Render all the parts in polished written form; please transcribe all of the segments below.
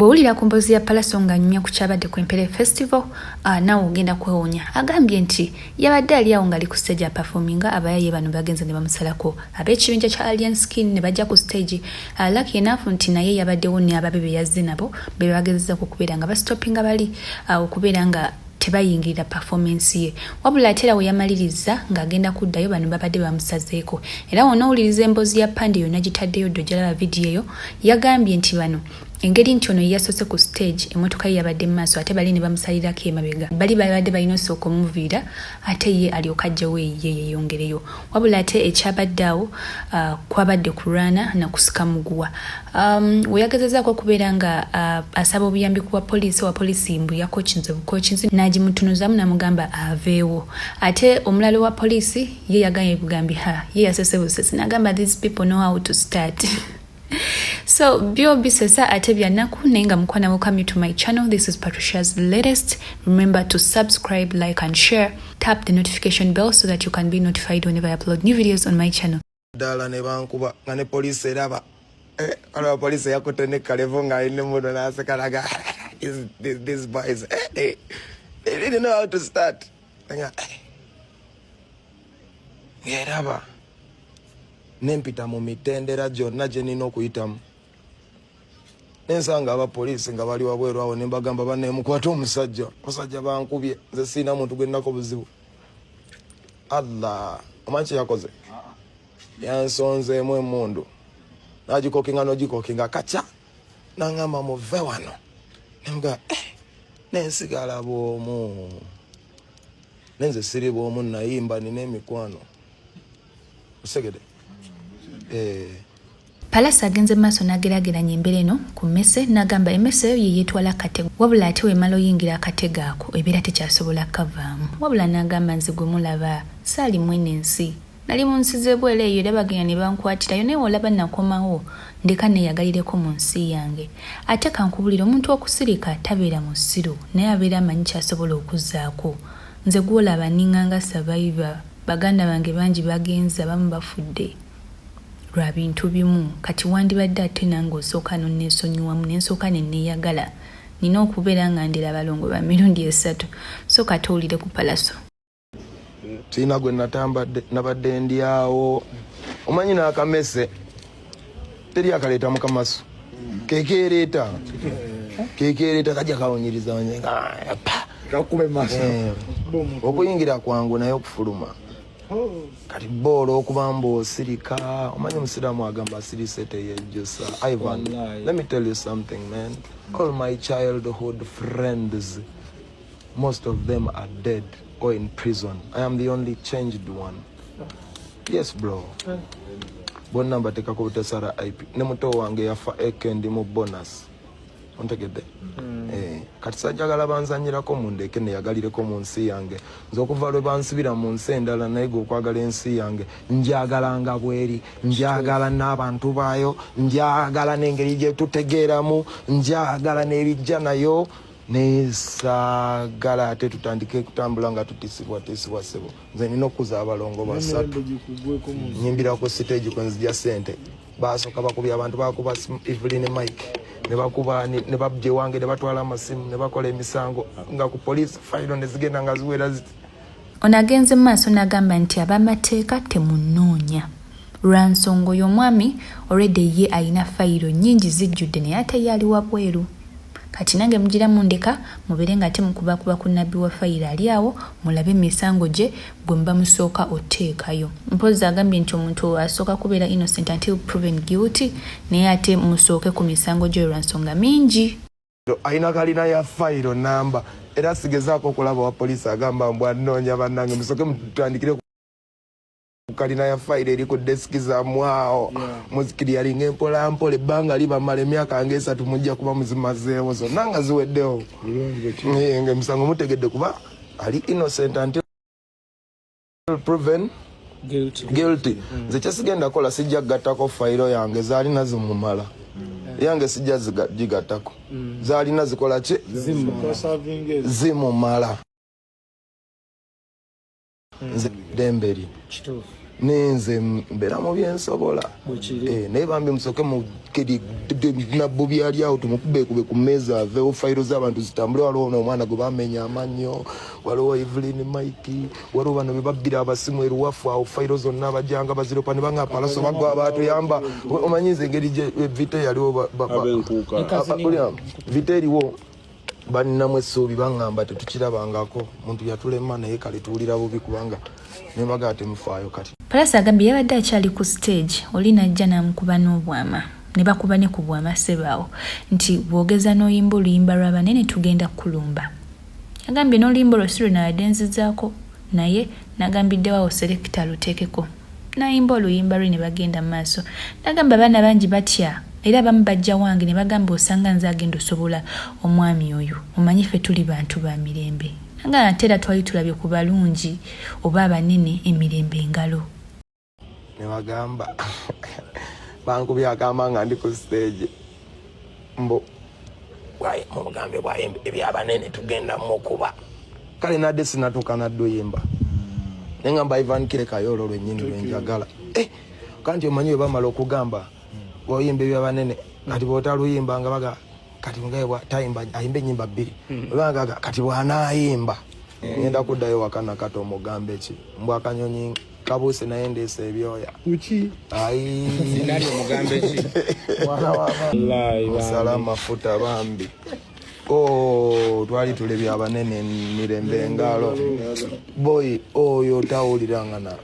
Bw'owulira ku mboozi ya Pallaso ng'anyumya ku kyabadde ku Empere Festival, naawe ogenda kwewuunya. Agambye nti yabadde ali awo ng'ali ku siteegi apafominga, abayaaye bano bagenze ne bamusalako. Ab'ekibinja kya Alien Skin ne bajja ku siteegi. Lucky enough nti naye yabaddewo ne ababe be yazze nabo be bagezezzaako okubeera nga basitopinga bali okubeera nga tebayingirira performance ye. Wabula ate era we yamalirizza ng'agenda kuddayo bano babadde bamusazeeko. Era w'onoowuliriza emboozi ya Pande yonna gitaddeyo dda ojja laba vidiyo eyo, yagambye nti bano Engeri nti ono ye yasoose ku siteegi, emmotoka ye yabadde mu maaso ate bali ne bamusalirako emabega. Bali babadde balina osooka omuviira ate ye alyoke aggyewo eyiye yeeyongereyo. Wabula ate ekyabadde awo uh, kwabadde kulwana na kusika muguwa. We yagezezaako okubeera nga asaba obuyambi ku wa poliisi, owa poliisi mbu yakokinze bukokinzi n'agimutunuzamu n'amugamba aveewo. Ate omulala owa poliisi ye yagambye bugambi ha ye yasese busesi n'agamba these people know how to start. So byo bisesa ate bya nnaku, naye nga mukwana, welcome you to my channel. This is Patricia's Latest. Remember to subscribe, like and share. Tap the notification bell so that you can be notified whenever I upload new videos on my channel. Ddala ne bankuba nga ne poliisi eraba. Waliwo poliisi eyakutte ne kalevu ng'alina emmundu n'aseka naga these boys, they really know how to start. Nga, ng'eraba nempita mu mitendera gyonna gye nina okuyitamu, nensanga abapoliisi nga bali wabweru awo, ne mbagamba, "Banne, mukwate omusajja, omusajja bankubye, nze siina muntu gwe nnako buzibu." Allah, omanyi kye yakoze? Yansonzeemu emundu n'agikokinga n'ogikokinga kaca, nangamba, "Muve wano." Nemuga nensigala bwomu, nenze siri bwomu, nayimba, nina emikwano osegede. Pallaso agenze maaso n'ageraageranya embeera eno ku mmese, n'agamba emmese eyo ye yeetwala akatego, wabula ate wemala oyingira akatego ako ebeera tekyasobola kukavaamu. Wabula n'agamba, "Nze gwe mulaba saali mwene ensi, nali mu nsi z'ebweru eyo, era bagenda ne bankwatirayo, naye olaba nakomawo, ndeka neeyagalireko mu nsi yange." Ate kankubulira, omuntu okusirika tabeera musiru, naye abeera amanyi ky'asobola okuzzaako. Nze gw'olaba ninganga survivor, baganda bange bangi bagenze, abamu bafudde lwa bintu bimu. Kati wandibadde ate nange osooka nonneesonyiwamu, nensooka nenneeyagala, nina okubeera nga ndera abalongo ba mirundi esatu. So kati owulire ku Pallaso. Sirina gwe natambadde, nabadde ndi awo. Omanyi n'akamese teri akaleeta mukamasu, kekereeta kekereeta, kajja kawunyiriza. Kakube maaso. Okuyingira kwangu naye okufuluma. Kati bo olw'okuba mbu osirika, omanyi omusiraamu agamba asirise teyejjusa. Ivan, Wallahi. let me tell you something, man. All my childhood friends, most of them are dead or in prison. I am the only changed one. Yes bro, bonna mbateekako butasara ip ne muto wange yafa eke ndi mu bonus, ontegedde? Kati sajagala banzanyirako, mundeke neyagalireko mu nsi yange. Nze okuva lwe bansibira mu nsi endala, naye gwe okwagala ensi yange, njagalanga bweri, njagala n'abantu baayo, njagala n'engeri gye tutegeeramu, njagala n'ebijja nayo, nesaagala ate tutandike kutambula nga tutisibwa tisibwa. Sebo, nze nina okuza abalongo basatu. N'emirembe gikugweko mu nsi. Nyimbira ku stage kwenzija sente. Basooka bakubya abantu, bakuba Evelyn Mike, ne bakuba ne babja ewange, ne batwala amasimu, ne bakola emisango nga ku police fayiro ne zigenda nga ziwera ziti. Ono agenze mu maaso n'agamba nti ab'amateeka temunoonya lwa nsonga oyo omwami already ye alina fayiro nnyingi zijjudde, naye ate ye ali wabweru. Kati nange mugira mundeka mubeere nga ate mukubakuba ku nabbi wa fayiro ali awo, mulabe emisango gye gwe muba musooka oteekayo. Mpozi agambye nti omuntu asooka kubeera innocent until proven guilty, naye ate musooke ku misango gyoyo lwa nsonga mingi. Alina kalina ya fayiro namba, era sigezaako okulaba wa poliisi agamba mbu anoonya. Bannange, musooke mutandikire ku kalina ya fayiro eri ku desiki zammwe awo, muzikiryalinga empolampola, ebbanga libamala emyaka nga 3, mujja kuba muzimazeewo zonna nga ziweddewo. Nga emisango mutegedde kuba ali innocent until proven guilty. Guilty. Nze kyesigenda kola, sijja kugattako fayiro yange, zaalina zimumala, yange sijja gigattako, zaalina zikola ki? Zimumala. Nze ddembe lye. Kituufu. Nenze mbeera mu byensobola. Bwekiri. Eh, naye bambi musoke nabbo byali awo tumukubekube ku mmeeza aveewo, fayiro z'abantu zitambule. Waliwo omwana gwe bamenya amannyo, waliwo Evelyn Mike, waliwo bano be babbira abasimu eruwafu awo, fayiro zonna bajjanga baziropa ne banga Palaso bagwa batuyamba. Omanyi nze engeri gye vita yaliwo Ab'enkuuka. Vita eriwo balinamu essuubi, baŋŋamba tetukirabangako muntu yatulema, naye kale tuwulira bubi kubanga nembagaa temufaayo kati. Palaso agambye yabadde akyali ku stage, oli najja n'amukuba n'obwama ne bakuba ne ku bwama sebaawo nti bw'ogeza n'oyimba oluyimba lw'abanene tugenda kukulumba. Agambye n'oluyimba olwo si lwe nabadde nzizaako, naye nagambiddewo awo selekita aluteekeko n'ayimba oluyimba lwe ne bagenda mu maaso. Nagamba abaana bangi batya era abamu bajja wange ne bagamba osanga nze agenda osobola omwami oyo, omanyi ffe tuli bantu ba mirembe. Nagamba ate era twali tulabye ku balungi oba abanene emirembe engalo. Ne bagamba bankubye agamba nga ndi ku stage mbu mumugambe bwayimba ebyabanene tugenda mukuba. Kale nadde sinatuuka nadde oyimba naye ngamba Ivan kirekayo olwo lwennyini lwenjagala. Eh, kanti omanyi bwe bamala okugamba oyimba ebyabanene kati bwotaluyimba nga baga kati ngaye tayimba ayimba ennyimba bbiri obanga kati bw'anaayimba ngenda kuddayo waka nakati omugambe ki mbw akanyonyi kabuuse naye ndeesa ebyoya. Kuki? Ayi. Sinali omugambe ki? Mwana wa Wallahi, musala amafuta bambi. Oh, twali tulebye abanene mirembe engalo. Boy oyo tawuliranga na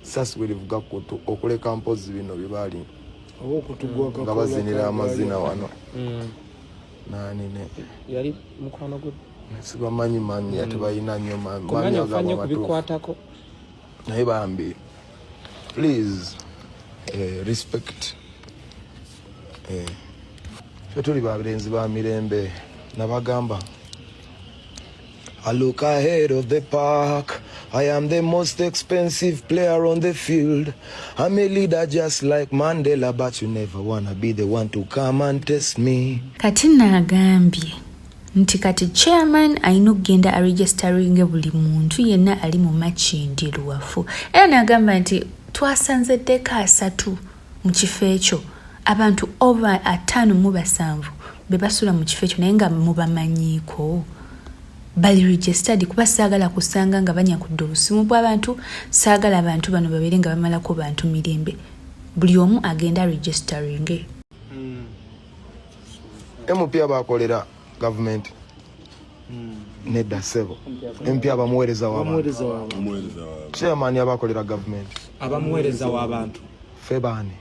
sasi bwerivuga kutu okuleka mpozi bino byebaali Oba okutugwako nga bazinira amazina wano nani ne Yali mukwano gwe. Sibamanyi mannya, tebalina nnyo Kumanya mannya ofa nnyo gabo matuufu. kubikwatako. Naye bambi please, respect. Ffe tuli balenzi ba mirembe. Nabagamba I look ahead of the park. I am the most expensive player on the field. I'm a leader just like Mandela, but you never wanna be the one to come and test me. Kati naagambye nti kati chairman alina okugenda aregisteringe buli muntu yenna ali mu Makindye Luwafu, era n'agamba nti twasanze ddeeka 30 mu kifo ekyo, abantu over 57 be basula mu kifo ekyo, naye nga mubamanyiiko bali registered, kuba saagala kusanga nga banyakudde obusimu bw'abantu, saagala abantu bano babeere nga bamalako bantu mirembe, buli omu agenda registeringe. MP abakolera gavumenti nedda ssebo, MP abamuweereza w'abantu. Abamuweereza w'abantu. Omuweereza waabwe. Chairman abakolera gavumenti. Abamuweereza w'abantu. Ffe baani?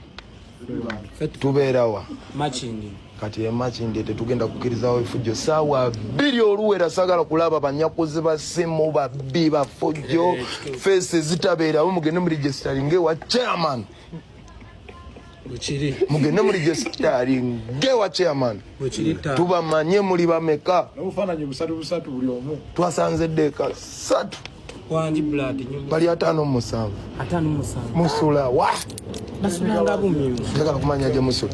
Ffe Tubeerawa? Makindye. Kati emakindye tetugenda kukkirizawo efujjo. Saawa 2 oluwera sagala kulaba banyakuzi ba simu, babbi, bafujjo, feesi ezitabeerawo. Mugende mu registeringe ewa chairman. Bwekiri. Mugende mu registeringe ewa chairman. Bwekiri ttaano. Tubamanye muli bameka. N'obufaananyi busatu busatu buli omu. Twasanze ddeeka 3. Wangi blood nyumba. Bali 57. 57. Musula wa? Basulanga bumyu. Njagala kumanya gye musula.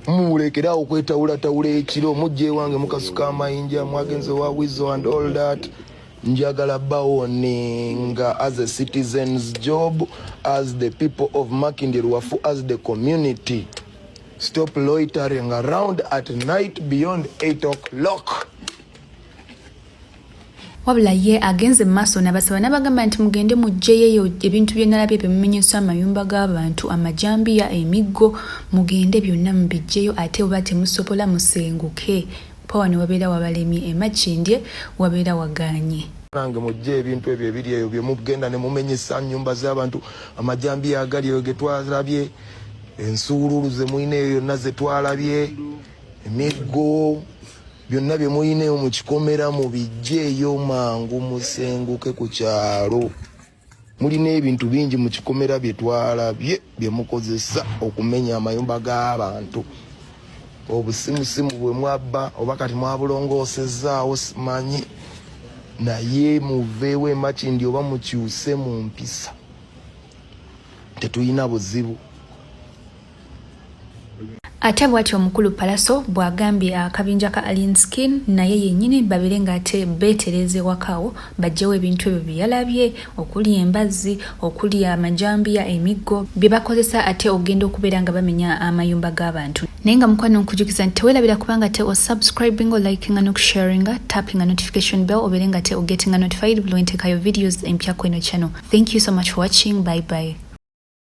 Mulekerawo okwetawulatawula ekiro, mujja ewange mukasuka amayinja, mwagenze wa Wizo and all that. Njagala bawoninga as a citizen's job, as the people of Makindye Luwafu, as the community, stop loitering around at night beyond 8 o'clock. Wabula ye agenze mu maaso n'abasaba n'abagamba nti mugende muggyeyo ebintu bye nalabye byemumenyesa amayumba g'abantu, amajambiya, emiggo, mugende byonna mubiggyeyo, ate oba temusobola musenguke pa wano wabeera wabalemye, emakindye wabeera wagaanye. Nange mujje ebintu ebyo ebiri eyo bye mugenda ne mumenyesa nyumba z'abantu, amajambiya agali eyo ge twalabye, ensuululu ze mulina eyo yonna ze twalabye, emiggo, byonna bye mulina eyo mu kikomera mubijje eyo mangu musenguke ku kyalo. Mulina ebintu bingi mu kikomera bye twalabye bye mukozesa okumenya amayumba g'abantu, obusimusimu bwe mwabba oba kati mwabulongoosezaawo simanyi, naye muveewo emakindi oba mukyuse mu mpisa, tetulina buzibu. Ate bw'atyo omukulu Pallaso bw'agambye akabinja ka Alien Skin naye yennyini babeere ng'ate beetereeza ewaka awo baggyewo ebintu ebyo bye yalabye okuli embazzi, okuli amajambiya, emiggo bye bakozesa ate okugenda okubeera nga bamenya amayumba g'abantu. Naye nga mukwano nkujukiza nti teweerabira kubanga te osubscribinga, olikinga n'okusharinga, tappinga notification bell obeere nga te ogettinga notified buli lwe nteekayo videos empya ku eno channel. Thank you so much for watching. Bye bye.